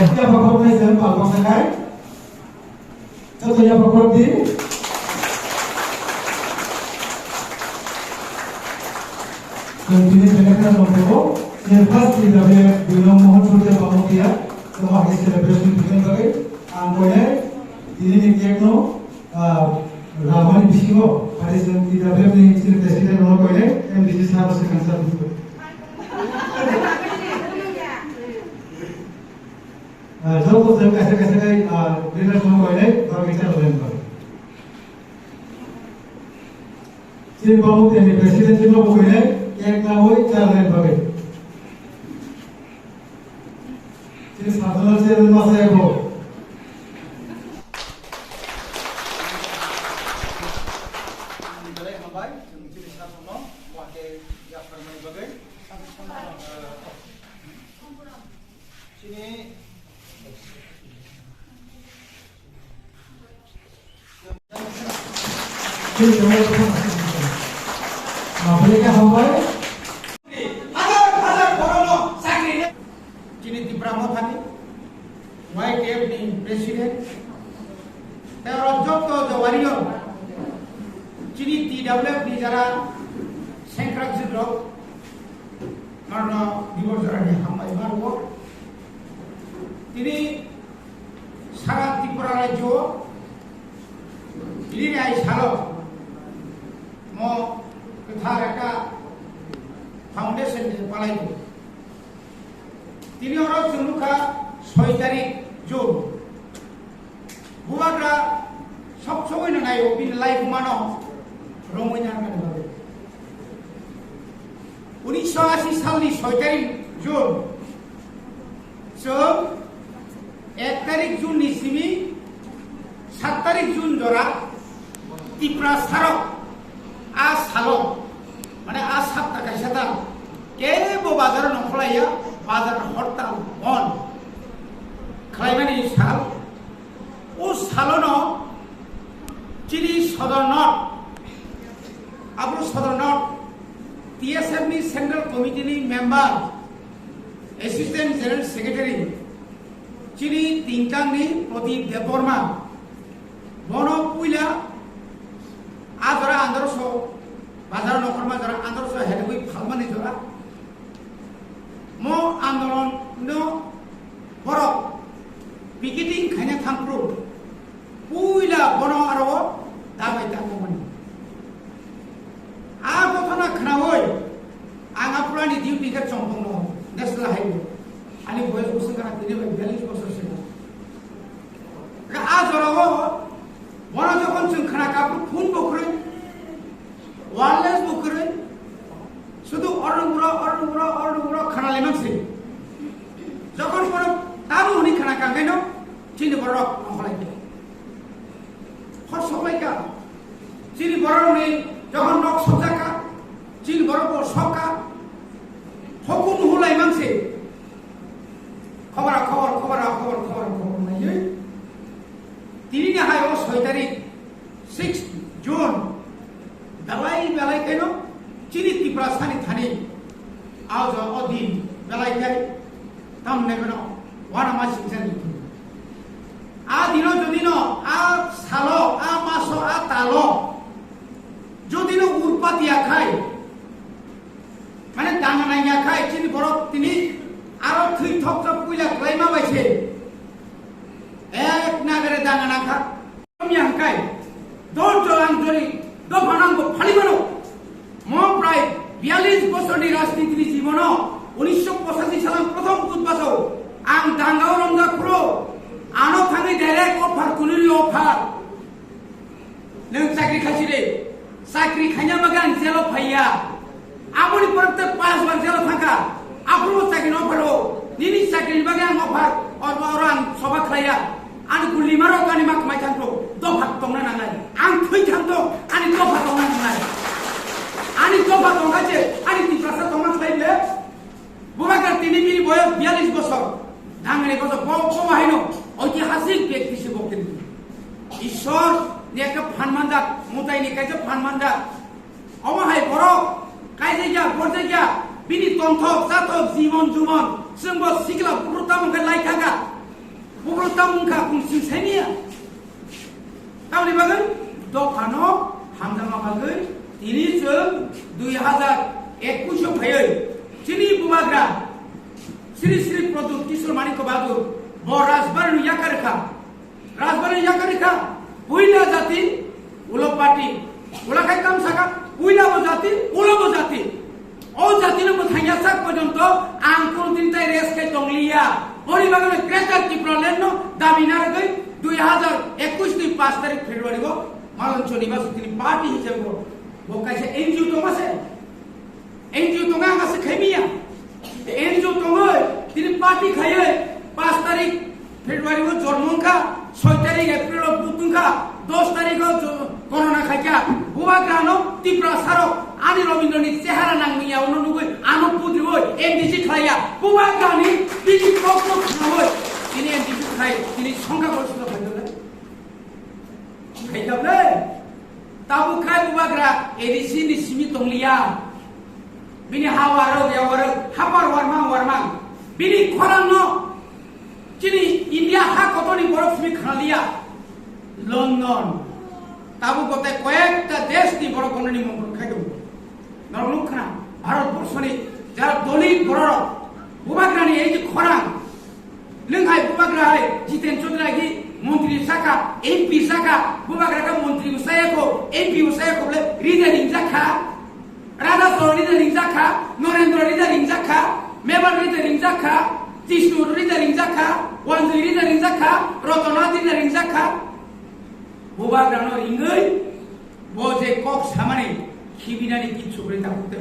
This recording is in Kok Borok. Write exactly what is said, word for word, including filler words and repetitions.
Yapha khoroknai se palma sakai. Joto yapha khorok di. Chwng tini belai kheno nongkho. Chini first T W F duino Mohan Surya Pamotia. Tamo hai celebration tini bagwi. Ang koinai tini ni cake no, ah, ramani bisingo. Hari chwng T W F ni chini president no koinai M D C sir se kansa. Ah, joto se kaisa kaisa kai, ah, leader song koinai, bagwi chal len bagwi. Chini Pamuk ni president chini bo koinai, ek na hoi chal len bagwi. Chini sadhana chairman masa eko. Belai hambai, chwng chini sathokno, wake yapharmani bagwi. Ah, Chini Tipra Mothani, Y T F ni president, tei oro joto je warrior, chini T W F ni jara sengkrak jikrok, Norno dibor jorani hambai ma rwo. Tini sara Tripura rajyo tini ni ai salo mo kwthar ekta foundation ni palai do. Tini oro chwng nukha soi tarik June. Bubagra sok sogwi no naio bini life mano romwi nang kani bagwi. Unisho ashi salni soi tarik June, chwng ek tarik June ni simi sat tarik June jora Tipra sarok a salo, mane a sapta kaisa ta kebo bazar no khlaiya, bazar hortal bon khlaimani sal. O salono chini Sodor North, Abru Sodor North T S F ni Central Committee ni member, Assistant General Secretary, chini Tingtang ni Pradip Debbarma, bono puila a jora androso, bazar nokorma jora androso helgwi phalmani jora, mo andolon no borok picketing khaina thangphru puila bono aro dabai tangmani. A gotona khnaui ang aphuru ani duty khe chongtongno National Highway. Ani boyos bwswk gana tini bai biyalish bosor sina. Ga a jorao bono jokhon chwng khna ka phone bo kwrwi, wireless bo kwrwi, sudu orno buro, orno buro, orno buro khna lemang si. Jokhon bono tabu hwnwi khna kangkaino chini borok ongkholai khe. Hor soklaika, chini borokni jokhon nok sokjaka, chini borok bo sokka, hokun nuhulai mangse. Khobora khobor, khobora khobor, khobora khobor naiwi. Tini ni hai o soi tarik, six June, belai belai khaino chini Tiprasani thani. Aw jo o din belai khai tamne beno wana ma singsa ni. A dino jodino, a salo, a maso, a talo jodino urpati akhai, mane danga nangya khai chini borok tini aro thwi thok thok puila kwlaima bai se. Ek nagare danga nangkha. Hamya hwnkhe, dol jol ang jori dopha nangbo phali mano. Mo prai biyalish bosorni rajnitini jibono unisho pochashi salang prothom budbaso ang dangao romjak phuru ano thangwi direct offer, kunuri offer. Nwng chakri khaiside, chakri khaina bagwi ang jelo phaiya. Aboni pore tei pash bar jelo thangkha. Aphuru chakri no pharo. Nini chakri ni bagwi ang offer, or, or ang soba khlaiya. Ani gulli maro kani mak mai thangto. Dopha tongna nangnai. Ang thwi thangto. Ani dopha tongna nangnai. Ani dopha tongkha je, ani Tiprasa tongna khlai le. Bubagra tini bini boyos biyalish bosor. Dangni bosor bo, bo haino oitihasik byakti se bo kintu. Ishwar ni ekta phan manjak, mutai ni kaisa phan manjak. Omo hai borok kaijakya, borjakya, bini tongthok, chathok, jibon, jubon, chwngbo sikla buphuru tamo khe lai thangkha. Bubro tamo wngkha kung sing sainiya. Tamni bagwi dophano hamjakma bagwi tini chwng dui hazar ekush o phaiwi chini bubagra Sri Sri Pradyut Kishore Manikya Bahadur bo Rajbari no yakar kha. Rajbari no yakar kha. Puila jati ulo party. Ula khai kam saka puila bo jati, ulo bo jati. O jatino mwthangya sak porjonto ang kono din tai rest khai tongliya. Oni bagwi Greater Tipraland no dabi narwgwi dui hazar ekush ni pash tarik February o Malon Chonibas tini party hisabe bo, bo kaisa N G O tongma se. N G O tongma ang ase khaimiya. N G O tongoi tini party khaioi pash tarik February o jormo wngkha, soi tarik April o buk wngkha, dos tarik o jo-, corona khaikha. Bubagrano Tiprasarok ani Robindroni chehara nangmanya ono nugui ano pudrioi M D C khlaiya. Bubagrani bini kokno khnaoi tini M D C khlai tini songkha goristo khaidole. Khaidole. Tabuk khai bubagra A D C ni simi tongliya. Bini ha warok ya warok hapar warmang warmang. Bini khorangno chini India ha kotorni borok simi khanaliya. London. Tabuk gote koyekta desh ni borok gonani mongkon khai tongo. Norok nuk khna Bharat borsoni jara dolit bororok bubagrani ei je khorang. Nwng hai bubagra hai Jiten Chaudhary hai montri saka, M P saka, bubagra ka montri usaya ko, M P usaya ko bole rida ringjak kha. Radha Soro rida ringjak kha, Norendra rida ringjak kha, Mebar rida ringjak kha, Jishnu rida ringjak kha, Wanjui rida ringjak kha, Rotona rida ringjak kha. Bubagra no ringoi, bo je kok samani khibinani kichu bole ta pute.